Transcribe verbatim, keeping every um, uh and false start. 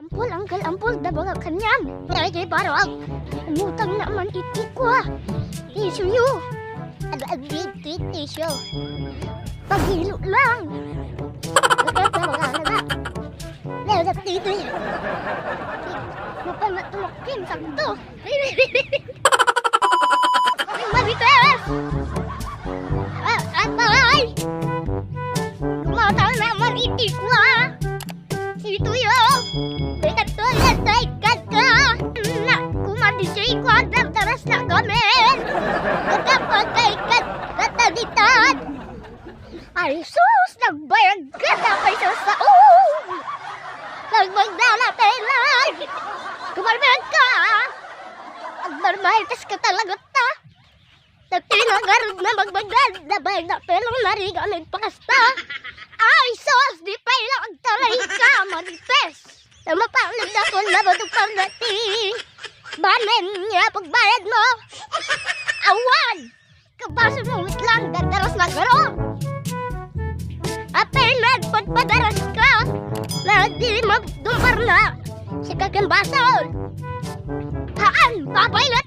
Ampol, anggal ampol, da baga kaniam. Daydiay barog. Umutang naman iti kua. Tissue. Adu, adu, iti tissue. Paghilo lang. Ikaw, da baga, da baga. Daydiay, daydiay. Mapamatulog, Kim, sakto. Marites! Ah, atay! Kumataw naman iti kua! Situyo! Ikatuyo sa ikadka! Na, kumadi sa ikwa, dardaras na kami! Ikapagkaikat, katalitan! Ay, sus! Nagbayag ka, tapay sa sao! Nagbayag na natin lang! Kumalmayag ka! Agmarmarites ka talaga ta! Nagtinagarod na magbagad, nabay na pelong nariga nagpakasta! Ay, sus! Di pa ilang agtaray ka, Marites! Namapanglag na kung nabadupang dati! Banen nga pagbayad mo! Awan! Kabaso mo wit lang, dardaras na garo! Apay nagpagpadaras ka, na di magdumpar na si kakambaso! Haan, babay na